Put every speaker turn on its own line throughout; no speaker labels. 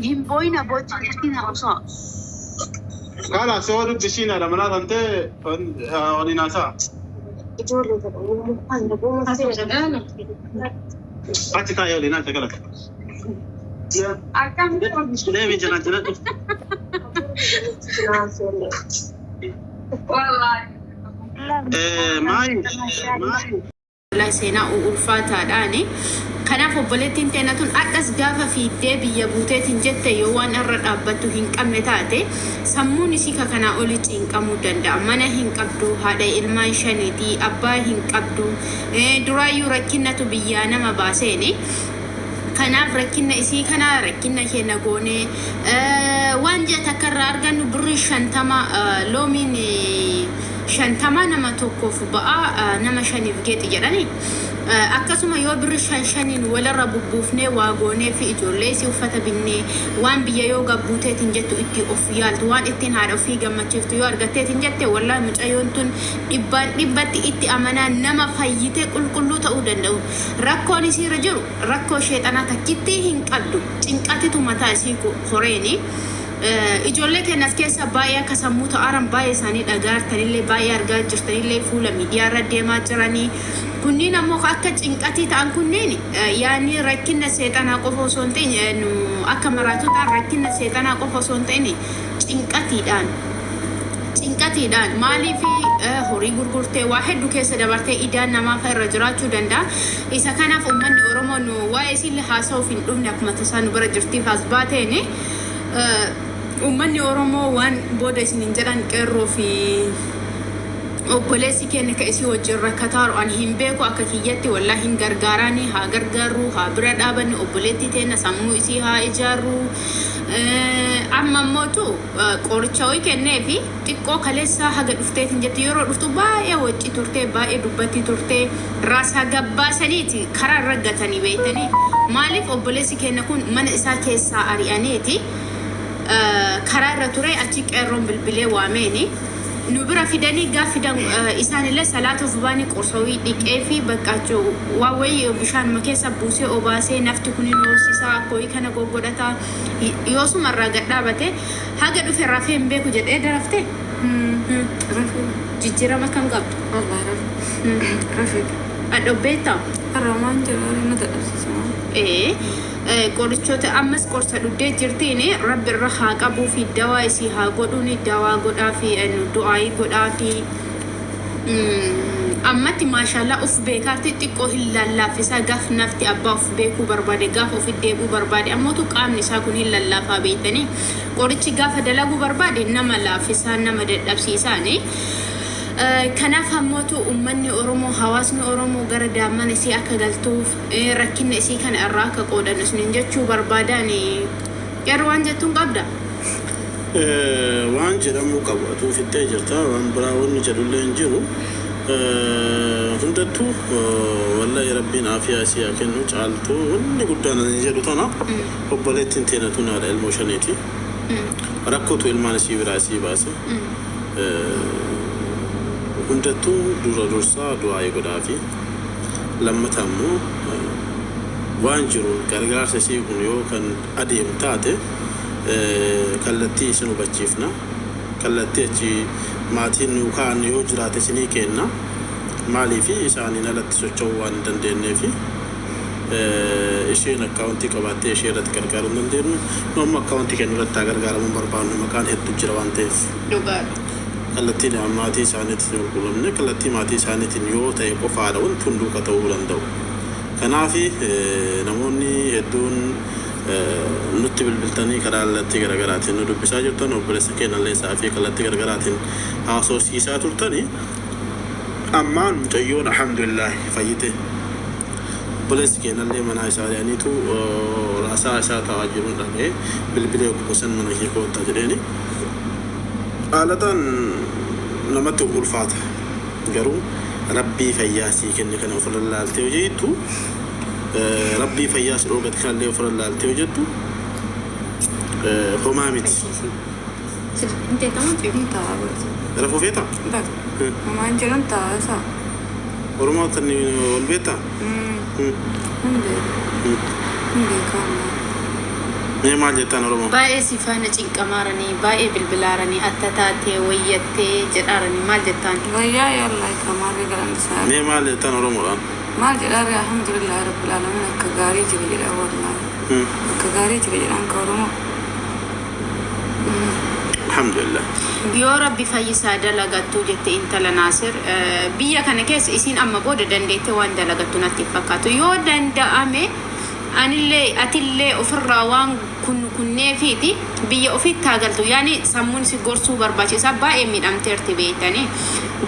Hin booyina boocha jirtina osoo.
Kalaas yoo dubbisiin haadha manaa tantee waliin haasa'a. Achi taa'ee waliin haasa galas.
Akkam
Deemi jala jala dhufu.
Wallaahi.
Maayi maayi.
Wallahi seenaa ulfaataadhaani. Kanaaf obboleettiin teena tun adhas gaafa fiiddee biyya buuteetiin jette yoo waan irra dhaabbattu hin qabne taate sammuun isii ka kanaa oli ciinqamuu danda'a. Mana hin qabdu, haadha ilmaan shaniiti, abbaa hin qabdu, duraayyuu rakkinnatu biyyaa nama baaseeni. Kanaaf rakkinna isii kana rakkinna keenya goonee waan ji'a takka irraa argannu birrii 50 loomiin 50 nama tokkoof ba'a nama shaniif geexi jedhani. Akkasuma yoo birri shan shaniin walirra bubbuufnee waa goonee fi ijoollee isii uffata binnee waan biyya yoo gabbuuteetiin jettu itti of yaaltu waan ittiin haadha ofii gammachiiftu yoo argatteetiin jette wallaahi mucayyoon tun dhibbaan dhibbatti itti amanaa nama fayyite qulqulluu ta'uu danda'u. Rakkoon isiirra jiru rakkoo sheexanaa takkittii hin qabdu cinqatitu mataa isii koreeni. Ijoollee keenya as keessa baay'ee akka sammuu ta'aaran baay'ee isaanii dhagaartanillee baay'ee argaa jirtanillee fuula miidiyaa irra deemaa jiranii. Kunniin ammoo akka cinqatii ta'an kunniin yaani rakkina seexanaa qofa osoo hin ta'in akka maraatuu ta'an rakkina seexanaa qofa osoo hin ta'in cinqatiidhaan. Cinqatiidhaan maaliif horii gurgurtee waa hedduu keessa dabartee idaan namaa fa'a irra jiraachuu danda'a. Isa kanaaf uummanni Oromoo nu waa'ee isiillee haasa'uuf hin dhufne akkuma tasaa nu bira jirtiif as baateeni. Uummanni Oromoo waan booda isiniin jedhan qeerroo fi obboleessi keenya ka isii wajjin rakkataaru ani hin beeku akka kiyyatti wallaahi hin gargaaraani haa gargaarru haa bira dhaabanni obboleettii teenya sammuu isii haa ijaarru. Amma ammootu qoricha wayii kenneefi xiqqoo kaleessa haga dhufteetiin jetti yeroo dhuftu baay'ee waccii turtee baay'ee dubbattii turtee raasaa gabbaasaniiti karaa irra gatanii beektanii maaliif obboleessi keenya kun mana isaa keessaa ari'aniiti karaa irra ture achi qeerroon bilbilee waameeni nu bira fidanii gaaf fidan isaanillee salaatuuf baanii qorsawii dhiqee fi baqqaachuu waa wayii bishaanuma keessa buusee obaasee nafti kun hin hoosisaa akkooyii kana goggodhata yoosuma irraa gad dhaabate haga dhufe rafee hin beeku jedhee daraftee
Rafee.
Jijjiirama kam qabda?
Wallahi rafee. Rafee.
Adhobbeetta?
Har'a waan jedhu na dadhabsiisa.
Ee qorichoota ammas qorsa dhuddee jirtiin rabbi irra haa qabuu fi dawaa isii haa godhuuni dawaa godhaa fi du'aayii godhaa fi ammatti maashaallaa uf beekaarti xiqqoo hin lallaaffisaa gaaf nafti abbaa uf beekuu barbaade gaafa ofitti deebi'uu barbaade ammootu qaamni isaa kun hin lallaafaa beektanii qorichi gaafa dalaguu barbaade nama laaffisaa nama dadhabsiisaani. Kanaaf ammootu uummanni Oromoo hawaasni Oromoo gara daamman isii akka galtuuf rakkinna isii kana irraa akka qoodannu isiniin jechuu barbaadaan qeerroo waan jettuun qabda.
Waan jedhamuu qabu atuu fixxee jirta waan biraa wanni jedhullee hin jiru hundattuu wallahi rabbiin aafiyaa isii haa kennu caaltuu wanni guddaan ani jedhu tana obboleettiin teena tun haadha ilmoo shaniiti rakkootu ilmaan isii biraa isii baase hundattuu dura dursaa du'aa'ii godhaafi lammata ammoo waan jiruun gargaarsa isii kun yoo kan adeemu taate kallattii isin hubachiifna. Kallattii achi maatiin nuu kaa'an yoo jiraate isinii keenna. Maaliifi isaaniin alatti socho'uu waan hin dandeenyeefi. Isheen akkaawuntii qabaattee ishee irratti gargaaruu hin dandeenyu. Nu ammoo akkaawuntii keenya irratti haa gargaaramuu hin barbaannu maqaan hedduu jira waan ta'eef.
Dhugaadha.
Kallattii maatii isaaniitiin wal quunnamne kallattii maatii isaaniitiin yoo ta'e qofaadha wanti hunduu ka ta'uu danda'u. Kanaaf namoonni hedduun nutti bilbiltanii karaa kallattii garaagaraatiin nu dubbisaa jirtan obboleessa keenyallee isaa fi kallattii garaagaraatiin haasofsiisaa turtani. Ammaan mucayyoon alhamdulillah fayyite. Obboleessi keenyallee mana isaa ari'aniitu raasaa isaa taa'aa jiruun dhaga'e bilbilee ogguma san mana kee koottaa jedheeni. Haalataan namatti ulfaata. Garuu rabbii fayyaa sii kenne kana ofirra laaltee yoo jettu rabbii fayyaa si dhoorgate kanallee ofirra laaltee yoo jettu homaa miti.
Hin ta'a gosa.
Rafuu feetaa?
Bak. Homaan jedhan ta'a isaa.
Oromoo tan ol beektaa?
Hin beeku. Hin beekamu.
Mee maal jettaan Oromoo?
Baay'ee si faana cinqamaaranii, baay'ee bilbilaaranii, atta taatee wayyattee jedhaaranii maal jettaan?
Wayyaa yallaa kamaarri galan isaa.
Mee maal jettaan Oromoodhaan?
Maal jedhaarri alhamdulillahi rabbil alamin akka gaarii jira jedha wallaahi. Akka gaarii jira jedhaan ka Oromoo.
Alhamdulillah.
Yoo Rabbi fayyisaa dalagattuu jette intala Naasir, biyya kana keessa isiin amma booda dandeettee waan dalagattu natti hin fakkaatu. Yoo danda'ame anillee atillee ofirraa waan kun kunneefiiti biyya ofiitti haa galtu. Yaani sammuun si gorsuu barbaachisa. Baay'ee miidhamteerti beektanii.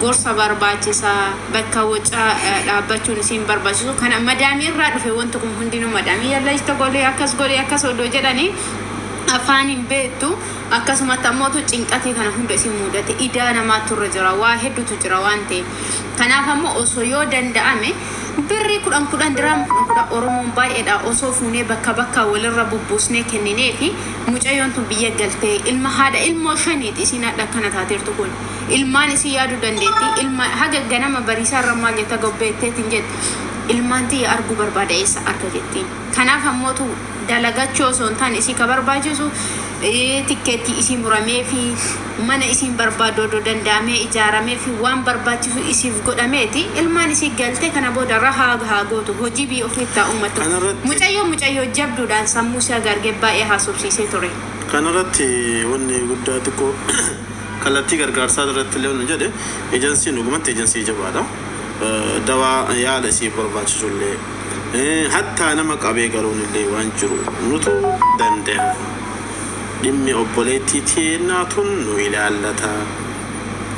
Gorsa barbaachisa, bakka wacaa dhaabbachuun isiin barbaachisu. Kana madaamii irraa dhufe wanti kun hundinuu madaamii yalla ista godhee akkas godhee akkas odoo jedhanii afaan hin beektu. Akkasumatti ammootu cinqatee kana hunda isin mudate, idaa namaatu irra jira, waa hedduutu jira waan ta'eef. Kanaaf ammoo osoo yoo danda'ame birrii 10 10, diraama 10 10 Oromoon baay'eedha, osoo fuunee bakka bakka walirra bubbuusnee kenninee fi mucayyoon tun biyya galtee ilma haadha ilmoo shaniiti isiin hadha akkana taateertu kun ilmaan isii yaaduu dandeetti. Ilma haga ganama bariisaa irra maal jetta gobbeetteetiin jette, ilmaan tiyya arguu barbaada, eessa arga jettiin. Kanaaf ammootu dalagachuu osoo hin taane isii ka barbaachisu tikkeettii isii muramee fi mana isiin barbaaddu odoo danda'amee ijaaramee fi waan barbaachisu isiif godhameeti ilmaan isii galtee kana booda rahaa haa gootu, hojii biyya ofiitti haa uummatu.
Kanarratti
Mucayyoo jabduudhaan sammuu isaa gargee baay'ee haasofsiisee ture.
Kanarratti wanni guddaa xiqqoo kallattii gargaarsaa irratti illee wanni jedhe, ejensiin dhugumatti ejensii jabaadha. Dawaa yaala isiif barbaachisu illee, hattaa nama qabee galuun illee waan jiru nutu danda'a. Dhimmi obboleettii teennaa tun nu ilaallata.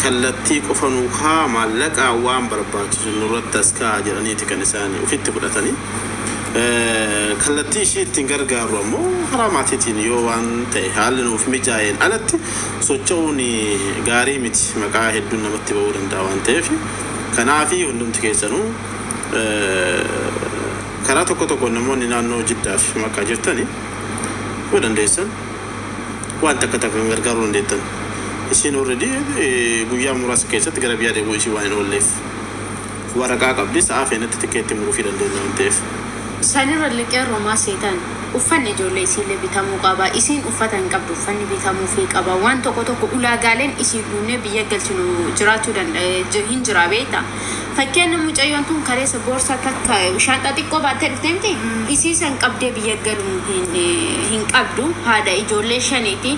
Kallattii qofa nuu kaa, maallaqaa waan barbaachisu nurratti as ka'a jedhaniiti kan isaan ofitti fudhatanii. Kallattii ishii ittiin gargaarru ammoo karaa maatiitiin yoo waan ta'e haalli nuuf mijaa'een alatti socho'uun gaarii miti, maqaa hedduun namatti ba'uu danda'a waan ta'eef. Kanaafi hundumti keessanuu karaa tokko tokko namoonni naannoo Jiddaa fi Makkaa jirtani yoo dandeessan waan takka takka kan gargaaruu dandeettan. Isiin already guyyaa muraasa keessatti gara biyyaa deebi'uu isii waan hin oolleef waraqaa qabdi, sa'aa feenetti tikeetti muruufii dandeenya waan ta'eef.
Sanirra liqeerroo maa seetan, uffanni ijoollee isiillee bitamuu qaba. Isiin uffata hin qabdu, uffanni bitamuufii qaba. Waan tokko tokko ulaagaaleen isii guunnee biyya galchinu jiraachuu danda'a hin jira beekta. Fakkeenya mucayyoon tun kaleessa boorsaa takka shaanxaa xiqqoo baattee dhufte miti, isii san qabdee biyya galuu hin qabdu. Haadha ijoollee shaniiti,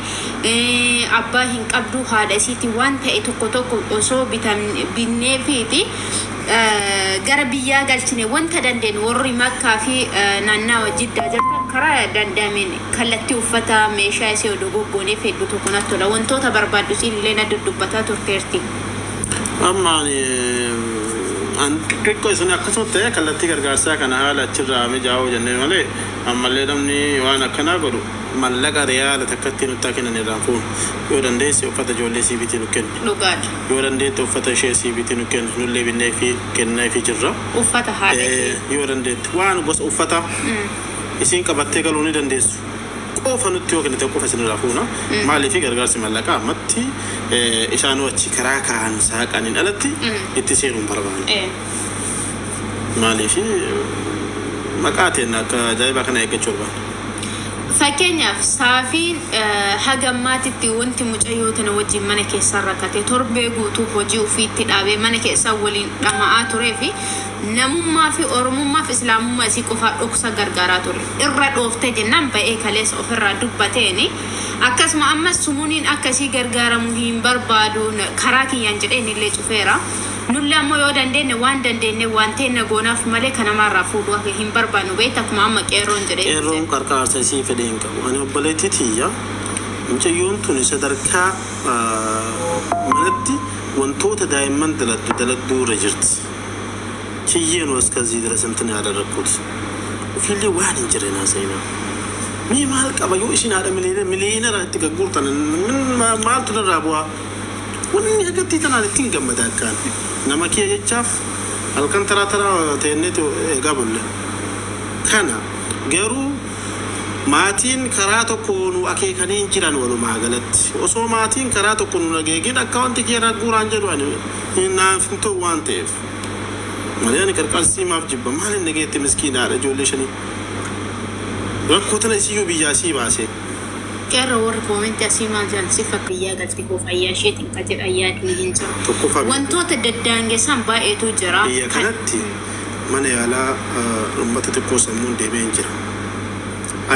abbaa hin qabdu, haadha isiiti waan ta'e tokko tokko osoo binneefiiti gara biyyaa galchine wanta dandeenyu, warri Makkaa fi naannawa Jiddaa jirtan karaa danda'ameen kallattii uffata meeshaa isii odoo goggooneef hedduu tokko natti tola. Wantoota barbaaddu isiin illee na dudubbataa turteerti.
Amma ani an xiqqoo isin akkasuma ta'e kallattii gargaarsaa kana haala achirraa mijaa'uu jennee malee, ammallee namni waan akkanaa godhu mallaqa riyaala takkatti nutti haa kennan irraan fuunu. Yoo dandeesse uffata ijoollee sii bitii nu kenni.
Dhugaadha.
Yoo dandeette uffata ishee sii bitii nu kenni, nullee binnee fi kennaa fi jirra.
Uffata haadha ishee.
Yoo dandeette waan gosa uffata isiin qabattee galuu ni dandeessu qofa nutti yoo kennite qofa isinirraa fuuna. Maaliif gargaarsi mallaqaa ammatti isaanuu achi karaa kaan saaqaniin alatti itti seenuu hin barbaanne. Maaliif maqaa ta'een akka ajaa'ibaa kana eeggachuu barbaanne.
Fakkeenyaaf saafiin haga ammaatitti wanti mucayyoo tana wajjin mana keessaa rakkate, torbee guutuu hojii ofiitti dhaabee mana keessaa waliin dhama'aa turee fi namummaa fi oromummaa fi islaamummaa isii qofaa dhoksa gargaaraa ture. Irra dhooftee jennaan ba'ee kaleessa ofirraa dubbateeni. Akkasuma ammas sumuuniin akkasii gargaaramu hin barbaadu karaa kiyyaan jedheen illee cufeera. Nullee ammoo yoo dandeenye waan dandeenye waan ta'e goonaaf malee kan namaarraa fuudhuu akka hin barbaannu beekta, akkuma amma qeerroon jedhee.
Qeerroon qarqaarsa isii fedhee hin qabu. Ani obboleettii tiyya, mucayyoon tun sadarkaa manatti wantoota daa'imman daladdu daladduu irra jirti. ችዬ ነው እስከዚህ ድረስ እንትን ያደረግኩት። Ofiillee waan hin jirre naasa'ina. Mee maal qaba yoo isin haadha miliyoonara itti gaggurtan, maaltu narraa bu'aa? Wanni agartii tanaan ittiin gammada akkaan. Nama kiyya jechaaf halkan taraa taraa teenneetu eegaa bulle. Kana garuu maatiin karaa tokko nu akeekanii hin jiran walumaa galatti. Osoo maatiin karaa tokko nu akeekin akka wanti kiyya guuraan jedhu ani naaf hin ta'u waan ta'eef. Malee ani qarqarsii maaf jibba? Maal inni geette miskiinaadha ijoollee shanii. Rakkoo tana isiyyuu biyyaa sii baase.
Qeerroo warri koomentii asii maal jedhan si biyyaa galti koo fayyaa isheetiin ka jedhan yaadni hin jiru.
Tokkoffaa
Wantoota daddaangessan baay'eetu jira.
Biyya kanatti mana yaalaa uummata xiqqoo sammuun deemee hin jira.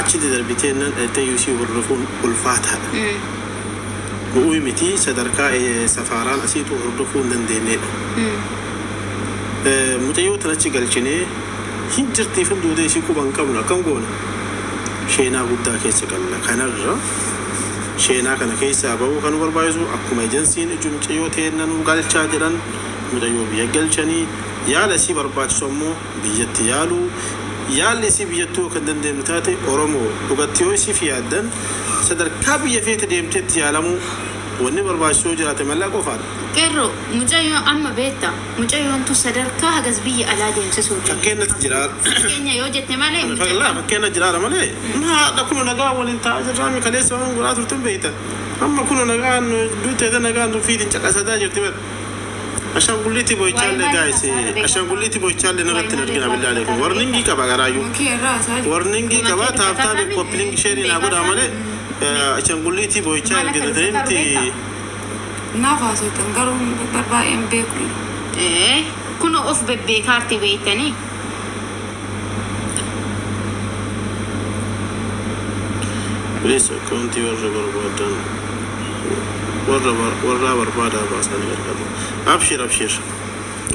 Achitti darbitee nan dhaltee yuusii hordofuun ulfaataadha. Bu'uun miti sadarkaa safaaraan asiitu hordofuu hin dandeenyedha. Mucayyoo tan achi galchinee hin jirtiif hin duutee ishii quba hin qabnu akkam goona? Sheenaa guddaa keessa galla. Kanarra sheenaa kana keessaa bahuu kan nu barbaachisu akkuma ejensiin iju mucayyoo teenna nu galchaa jedhan mucayyoo biyya galchanii yaala isii barbaachisu ammoo biyyatti yaaluu yaalli isii biyyattuu yoo kan dandeenyu taate Oromoo dhugatti yoo isiif yaaddan sadarkaa biyya feete deemteetti yaalamuu wanni barbaachisu yoo jiraate mallaqa qofaadha.
Qeerroo mucayyoo amma beekta mucayyoon tun sadarkaa hagas biyya alaa deemsisuu
Fakkeenyatti jira.
Fakkeenya yoo jette malee
Laa fakkeenya jiraadha malee haadha kun nagaa waliin taa'aa jirraa mi kaleessa waan godhaa turte beekta. Amma kun nagaan duuteeta nagaan fiitiin caqasataa jirti bara. Ashaangulliitii boo'ichaallee gaayis ashaangulliitii boo'ichaallee narratti hin argina billaa aleekum. Warningii qaba garaayyuu.
Makii irraa haasa'aa jiru.
Warningii qaba taaftaa koppiliin sheerii naa godhaa malee ashaangulliitii boo'ichaa argina miti.
Naaf haasoftan garuu baay'een beeku.
Kun of bebbeekaarti beektanii.
Please akkaawuntii warra barbaadan warra warraa barbaadaa baasanii gargaaru. Abshir abshir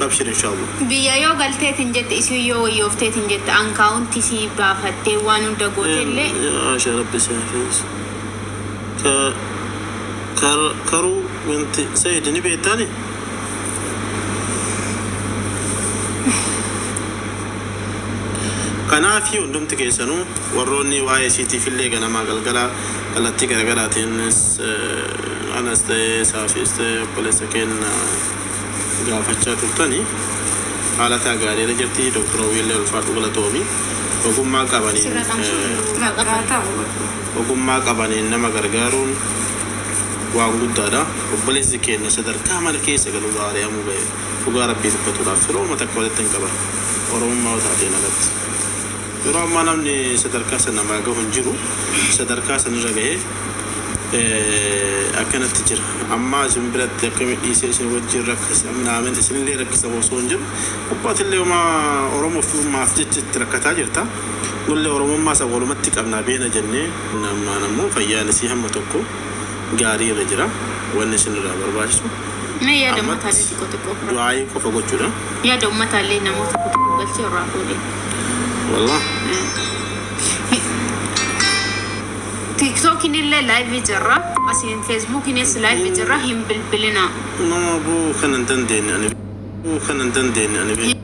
abshir inshaallah.
Biyya yoo galteetiin jette isii yoo wayyoofteetiin jette ankaawuntii sii baafattee waan hunda gootellee.
Asha Rabbi si hafiz. Karuu wanti Sayid ni beektaani? Kanaaf hundumti keessanuu warroonni waa'ee isiitiif illee ganamaa galgala kallattii garaagaraatiinis anas ta'ee saafis ta'ee obboleessa keenya gaafachaa turtanii haala taa gaariirra jirti Dooktar Wiillee ulfaadhu galatoomi ogummaa qabaniin
Sirra dhamsuu.
Haa ta'u.
Ogummaa qabaniin nama gargaaruun waan guddaadha. Obboleessi keenya sadarkaa mana keessa galu gaari'amuu ga'e dhugaa rabbii dubbatuudhaaf firooma takka walitti hin qaban Oromummaa taateen alatti. Yeroo ammaa namni sadarkaa sana namaa gahu hin jiru sadarkaa sanarra ga'ee akkanatti jira. Amma isin biratti akkami dhiisee isin wajjin rakkisa minaamin isinillee rakkisa osoo hin jiru abbaatillee homaa Oromoof maaf jecha itti rakkataa jirta. Nullee Oromummaa isa walumatti qabnaa beena jennee ammaan ammoo fayyaan isii hamma tokko gaarii irra jira. Wanni isin irraa barbaachisu
Mee yaada
ammatti
uummataallee xiqqoo xiqqoo fura.
du'aayii qofa gochuudha.
Yaada uummataallee namoota tokko tokko galchee irraa fuudhee.
Wallah.
Tiktookiin illee live jirra. Asiin Feesbuukiinis live jirra. Hin bilbilina.
Nama buu kan hin dandeenye ani buu kan hin dandeenye ani.